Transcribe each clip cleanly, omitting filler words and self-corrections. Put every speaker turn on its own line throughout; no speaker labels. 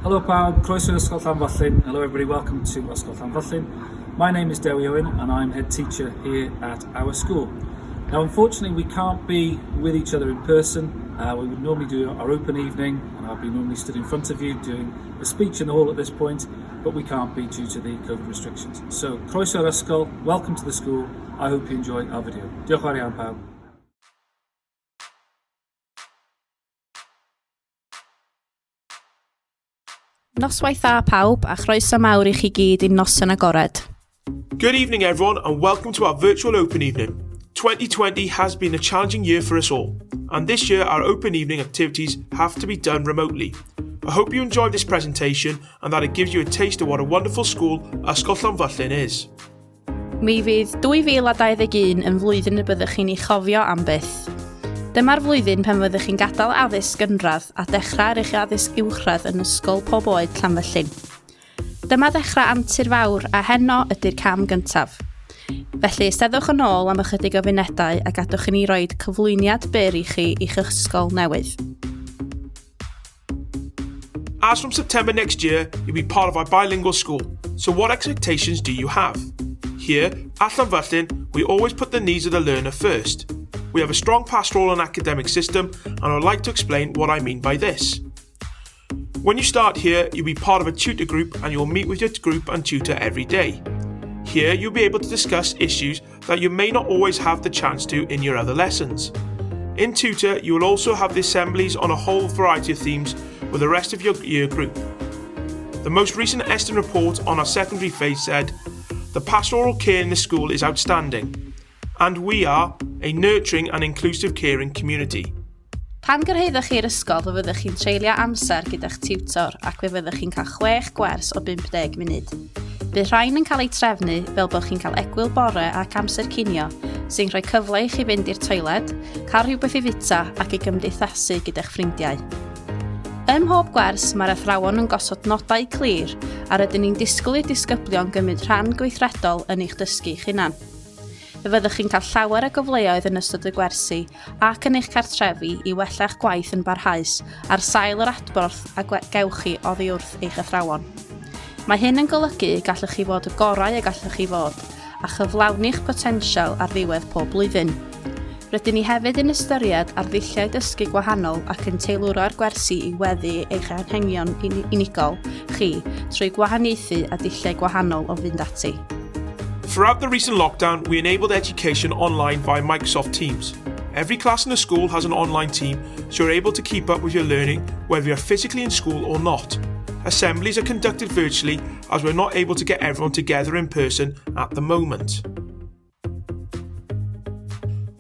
Helo pawb, croeso i Ysgol Llanfyllin. Hello everybody, welcome to Ysgol Llanfyllin. My name is Dewi Owen and I'm head teacher here at our school. Now unfortunately we can't be with each other in person. Uh, we would normally do our open evening and I'd be normally stood in front of you doing a speech in the hall at this point, but we can't be due to the COVID restrictions. So croeso i'r ysgol, welcome to the school. I hope you enjoy our video. Diolch yn fawr iawn pawb.
Noswaith dda pawb a chroeso mawr i chi gyd i'n noson agored.
Good evening everyone and welcome to our virtual open evening. 2020 has been a challenging year for us all and this year our open evening activities have to be done remotely. I hope you enjoyed this presentation and that it gives you a taste of what a wonderful school Ysgol Llanfyllin is.
Mi fydd 2021 yn flwyddyn y byddwch chi'n ei chofio am byth. Dyma'r flwyddyn pan fyddwch chi'n gadael addysg gynradd a dechrau ar eich addysg uwchradd yn ysgol pob oed Llanfyllin. Dyma ddechrau antur fawr a heno ydy'r cam gyntaf. Felly, eisteddwch yn ôl am ychydig o funedau a gadwch i ni roed cyflwyniad byr i chi i'ch ysgol newydd.
As from September next year, you'll be part of our bilingual school, so what expectations do you have? Here, at Llanfyllin, we always put the needs of the learner first. We have a strong pastoral and academic system, and I'd like to explain what I mean by this. When you start here, you'll be part of a tutor group and you'll meet with your group and tutor every day. Here, you'll be able to discuss issues that you may not always have the chance to in your other lessons. In tutor, you will also have the assemblies on a whole variety of themes with the rest of your year group. The most recent Estyn report on our secondary phase said, The pastoral care in the school is outstanding, and we are a nurturing and inclusive caring community.
Pan gyrhaeddoch chi'r ysgol fe fyddwch chi'n treulio amser gyda'ch tiwtor ac fe fyddwch chi'n cael chwech gwers o 50 munud. Bydd rhain yn cael eu trefnu fel bod chi'n cael egwyl bore ac amser cinio, sy'n rhoi cyfle i chi fynd i'r toiled, cael rhywbeth i fwyta ac i gymdeithasu gyda'ch ffrindiau. Ym mhob gwers, mae'r athrawon yn gosod nodau clir a rydyn ni'n disgwyl i'r disgyblion gymryd rhan gweithredol yn eich dysgu eich hunan. Fe fyddwch chi'n cael llawer o gyfleoedd yn ystod y gwersi ac yn eich cartrefi i wella'ch gwaith yn barhaus ar sail yr adborth a gewch chi oddi wrth eich athrawon. Mae hyn yn golygu y gallwch chi fod y gorau y gallwch chi fod a chyflawni'ch potensial ar ddiwedd pob blwyddyn. Rydyn ni hefyd yn ystyried arddulliau dysgu gwahanol ac yn teilwra'r gwersi i weddu eich anghenion unigol chi trwy gwahaniaethu a dulliau gwahanol o fynd ati.
Throughout the recent lockdown, we enabled education online via Microsoft Teams. Every class in the school has an online team, so you're able to keep up with your learning whether you're physically in school or not. Assemblies are conducted virtually as we're not able to get everyone together in person at the moment.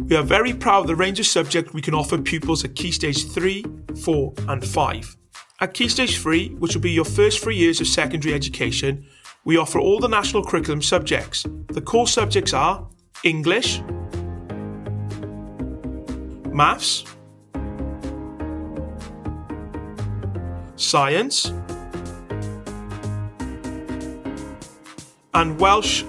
We are very proud of the range of subjects we can offer pupils at Key Stage 3, 4 and 5. At Key Stage 3, which will be your first three years of secondary education, we offer all the national curriculum subjects. The core subjects are English, Maths, Science, and Welsh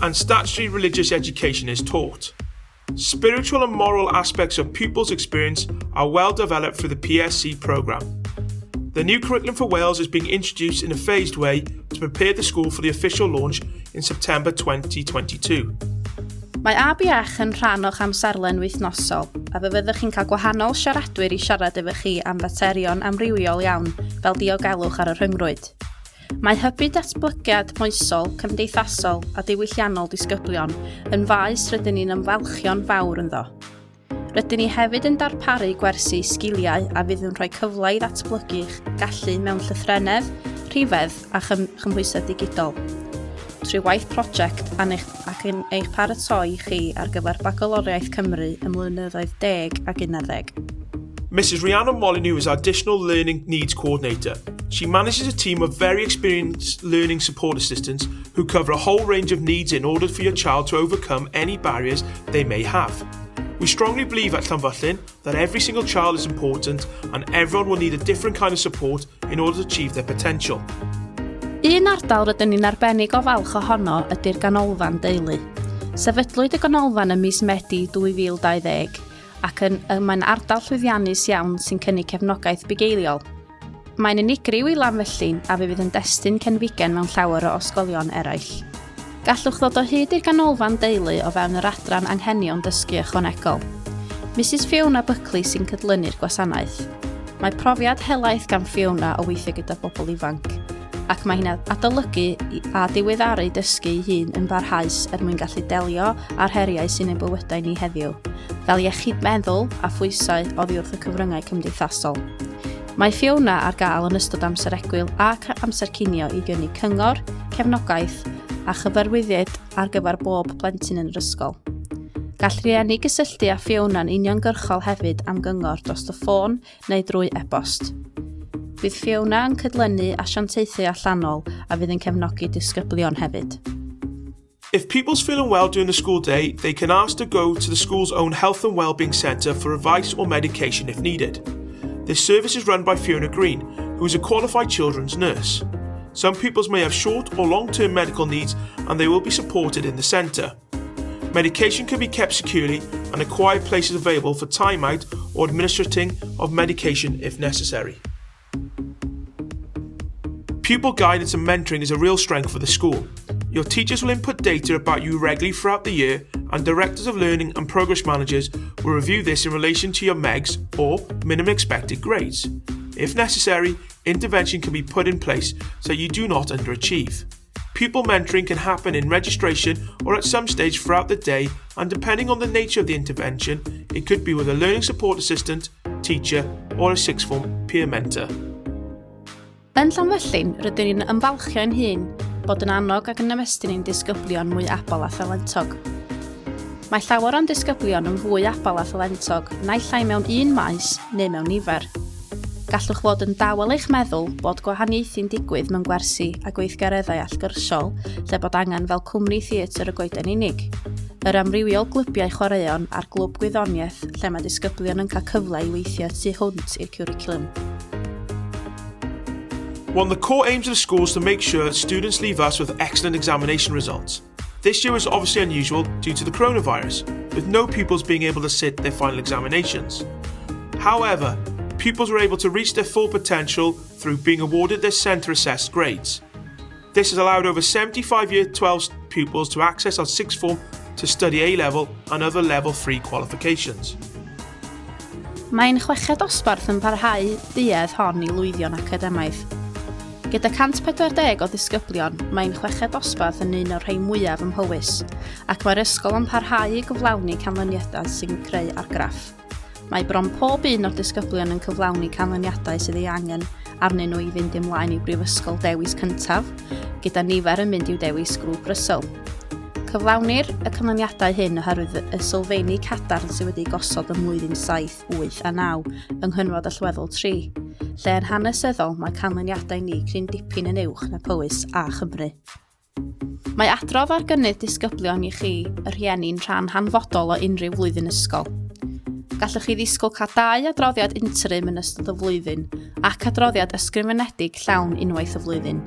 and statutory religious education is taught. Spiritual and moral aspects of pupils' experience are well developed through the PSC programme. The new curriculum for Wales is being introduced in a phased way to prepare the school for the official launch in September 2022.
Mae ABH yn rhan o'ch amserlen wythnosol, a fe fyddwch chi'n cael gwahanol siaradwyr i siarad efo chi am faterion amrywiol iawn fel diogelwch ar y rhyngrwyd. Mae hybu datblygiad moesol, cymdeithasol a diwylliannol disgyblion yn faes rydyn ni'n ymfalchio'n fawr ynddo. Rydyn ni hefyd yn darparu gwersi sgiliau a fydd yn rhoi cyfle i ddatblygu'ch gallu mewn llythrennedd, rhifedd a chym chymhwysedd digidol trwy waith prosiect ac yn eich paratoi chi ar gyfer Bagaloriaeth Cymru ym mlynyddoedd 10 ac 11.
Mrs Rhiannon Molyneux is our Additional Learning Needs Coordinator. She manages a team of very experienced learning support assistants who cover a whole range of needs in order for your child to overcome any barriers they may have. We strongly believe at Llanfyllin that every single child is important and everyone will need a different kind of support in order to achieve their potential.
Un ardal rydyn ni'n arbennig o falch ohono ydy'r Ganolfan Deulu. Sefydlwyd y ganolfan ym mis Medi 2020. ac yn, mae'n ardal llwyddiannus iawn sy'n cynnig cefnogaeth bugeiliol. Mae'n unigryw i Lanfyllin a fe fydd yn destun cenfigen mewn llawer o ysgolion eraill. Gallwch ddod o hyd i'r ganolfan deulu o fewn yr adran Anghenion Dysgu Ychwanegol. Misus Fiona Buckley sy'n cydlynu'r gwasanaeth. Mae profiad helaeth gan Fiona o weithio gyda bobl ifanc, ac mae hi'n adolygu a diweddaru dysgu ei hun yn barhaus er mwyn gallu delio â'r heriau sy'n ein bywydau ni heddiw, fel iechyd meddwl a phwysau oddi wrth y cyfryngau cymdeithasol. Mae Fiona ar gael yn ystod amser egwyl ac amser cinio i gynnig cyngor, cefnogaeth a chyfarwyddyd ar gyfer bob plentyn yn yr ysgol. Gall rhieni gysylltu â Fiona'n uniongyrchol hefyd am gyngor dros y ffôn neu drwy e-bost. Bydd Fiona yn cydlynu asiantaethau allanol a fydd yn cefnogi disgyblion hefyd.
If pupils feel unwell during the school day, they can ask to go to the school's own health and wellbeing centre for advice or medication if needed. This service is run by Fiona Green, who is a qualified children's nurse. Some pupils may have short or long-term medical needs and they will be supported in the centre. Medication can be kept securely and a quiet place is available for time out or administering of medication if necessary. Pupil guidance and mentoring is a real strength for the school. Your teachers will input data about you regularly throughout the year, and directors of learning and progress managers will review this in relation to your MEGs or minimum expected grades. If necessary, intervention can be put in place so you do not underachieve. Pupil mentoring can happen in registration or at some stage throughout the day, and depending on the nature of the intervention, it could be with a learning support assistant, teacher, or a sixth form peer mentor.
Yn Llanfyllin, rydyn ni'n ymfalchio ein hun bod yn annog ac yn ymestyn ein disgyblion mwy abl a thalentog. Mae llawer o'n disgyblion yn fwy abl a thalentog, naill ai mewn un maes neu mewn nifer. Gallwch fod yn dawel eich meddwl bod gwahaniaethu'n digwydd mewn gwersi a gweithgareddau allgyrsiol lle bod angen fel cwmni theatr y goeden unig, yr amrywiol glybiau chwaraeon a'r glwb gwyddoniaeth lle mae disgyblion yn cael cyfle i weithio tu hwnt i'r cwricwlwm.
One of the core aims of the school is to make sure students leave us with excellent examination results. This year was obviously unusual due to the coronavirus, with no pupils being able to sit their final examinations. However, pupils were able to reach their full potential through being awarded their centre assessed grades. This has allowed over 75 Year 12 pupils to access our sixth form to study A level and other level 3 qualifications.
Mae'n chweched dosbarth yn parhau duedd hon i lwyddo'n academaidd. Gyda 140 o ddisgyblion, mae'n chweched dosbarth yn un o'r rhai mwyaf ym Mhowys, ac mae'r ysgol yn parhau i gyflawni canlyniadau sy'n creu argraff. Mae bron pob un o'r disgyblion yn cyflawni canlyniadau sydd ei angen arnyn nhw i fynd ymlaen i'w brifysgol dewis cyntaf, gyda nifer yn mynd i'w dewis grŵp Russell. Cyflawnir y canlyniadau hyn oherwydd y sylfeini cadarn sydd wedi'u gosod ym mlwyddyn 7, 8 a 9 yng nghyfnod allweddol 3, lle yn hanesyddol mae canlyniadau ni cryn dipyn yn uwch na Powys a Chymru. Mae adrodd ar gynnydd disgyblion i chi, y rhieni'n rhan hanfodol o unrhyw flwyddyn ysgol. Gallwch chi ddisgwyl cael dau adroddiad interim yn ystod y flwyddyn ac adroddiad ysgrifenedig llawn unwaith y flwyddyn.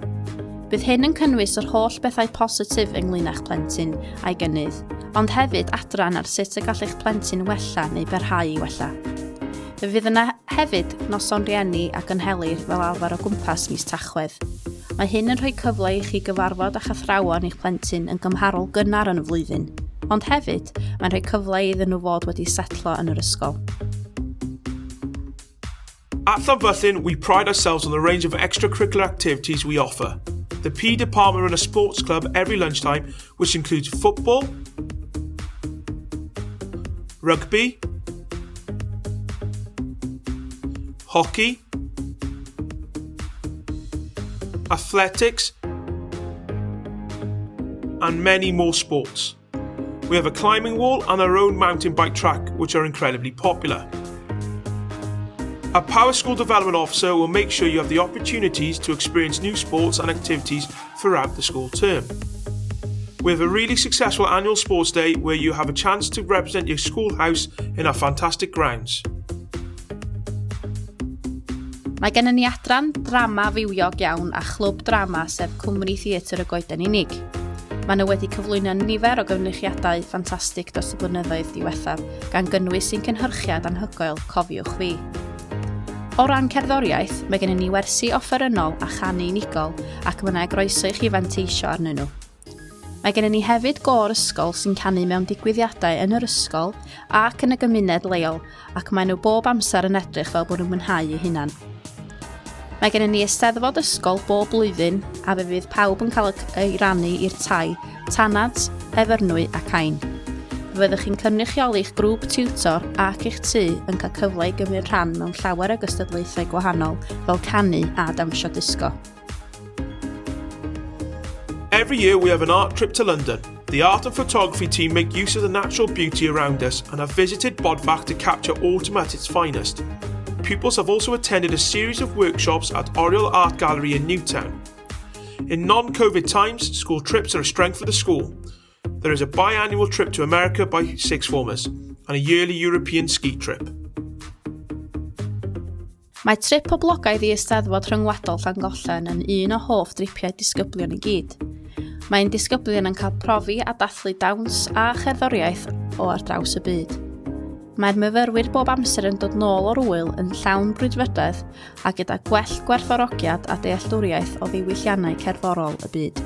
Bydd hyn yn cynnwys yr holl bethau positif ynglyn â'ch plentyn a'i gynnydd, ond hefyd adran ar sut y gall eich plentyn wella neu barhau i wella. Fe fydd yna hefyd noson rieni a gynhelir fel arfer o gwmpas mis Tachwedd. Mae hyn yn rhoi cyfle i chi gyfarfod â'ch athrawon eich plentyn yn gymharol gynnar yn y flwyddyn, ond hefyd, mae'n rhoi cyfle iddyn nhw fod wedi setlo yn yr ysgol.
At Llanfyllin, we pride ourselves on the range of extracurricular activities we offer. The PE department run a sports club every lunchtime, which includes football, rugby, hockey, athletics, and many more sports. We have a climbing wall and our own mountain bike track, which are incredibly popular. A Power School Development Officer will make sure you have the opportunities to experience new sports and activities throughout the school term. We have a really successful annual sports day where you have a chance to represent your schoolhouse in our fantastic grounds.
Mae gennym ni adran drama fywiog iawn a chlwb drama sef Cwmni Theatr y Goeden Unig. Maen nhw wedi cyflwyno nifer o gynrychiadau ffantastig dros y blynyddoedd diwethaf, gan gynnwys un cynhyrchiad anhygoel, Cofiwch Fi. O ran cerddoriaeth, mae gennym ni wersi offerynnol a chanu unigol ac mae yna groeso i chi fanteisio arnyn nhw. Mae gennym ni hefyd gôr ysgol sy'n canu mewn digwyddiadau yn yr ysgol ac yn y gymuned leol ac maen nhw bob amser yn edrych fel bod nhw'n mwynhau eu hunan. Mae gennym ni eisteddfod ysgol bob blwyddyn a fe fydd pawb yn cael ei rannu i'r tai, Tanat, Efyrnwy a Cain. Fe fyddwch chi'n cynrychioli'ch grŵp tiwtor ac eich tŷ yn cael cyfle i gymryd rhan mewn llawer o gystadlaethau gwahanol fel canu a dawnsio disgo.
Every year we have an art trip to London. The art and photography team make use of the natural beauty around us and have visited Bodfach to capture autumn at its finest. Pupils have also attended a series of workshops at Oriel Art Gallery in Newtown. In non-COVID times, school trips are a strength for the school. There is a biannual trip to America by sixth formers and a yearly European ski trip.
Mae trip poblogaidd i Eisteddfod Rhyngwladol Llangollen yn un o hoff dripiau disgyblion i gyd. Mae ein disgyblion yn cael profi a dathlu dawns a cherddoriaeth o ar draws y byd. Mae'r myfyrwyr bob amser yn dod nôl o'r ŵyl yn llawn brwdfrydedd a gyda gwell gwerthfawrogiad a dealltwriaeth o ddiwylliannau cerddorol y byd.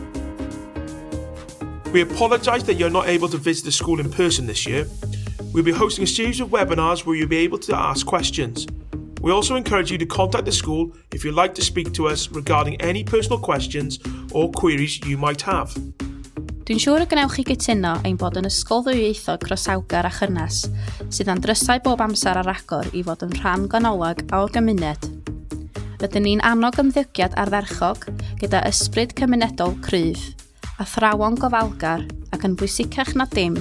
We apologise that you're not able to visit the school in person this year. We'll be hosting a series of webinars where you'll be able to ask questions. We also encourage you to contact the school if you'd like to speak to us regarding any personal questions or queries you might have.
Dwi'n siŵr y gwnewch chi gytuno ein bod yn ysgol ddwyieithog croesawgar a chynnes, sydd â'n drysau bob amser ar agor i fod yn rhan ganolog o'r gymuned. Rydyn ni'n annog ymddygiad ardderchog gyda ysbryd cymunedol cryf, athrawon gofalgar ac yn bwysicach na dim,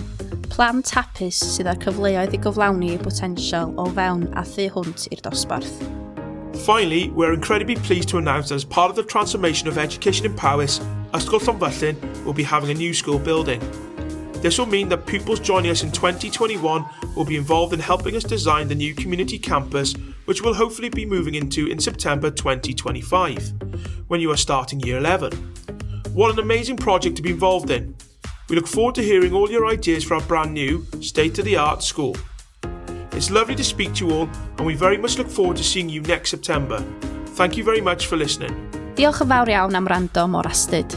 plant hapus sydd â'r cyfleoedd i gyflawni eu potensial o fewn a thu hwnt i'r dosbarth.
Finally, we are incredibly pleased to announce that as part of the transformation of education in Powys, Ysgol Llanfyllin will be having a new school building. This will mean that pupils joining us in 2021 will be involved in helping us design the new community campus, which we'll hopefully be moving into in September 2025, when you are starting Year 11. What an amazing project to be involved in! We look forward to hearing all your ideas for our brand new, state of the art school. It's lovely to speak to you all, and we very much look forward to seeing you next September. Thank you very much for listening.
Diolch yn fawr iawn am wrando mor astud.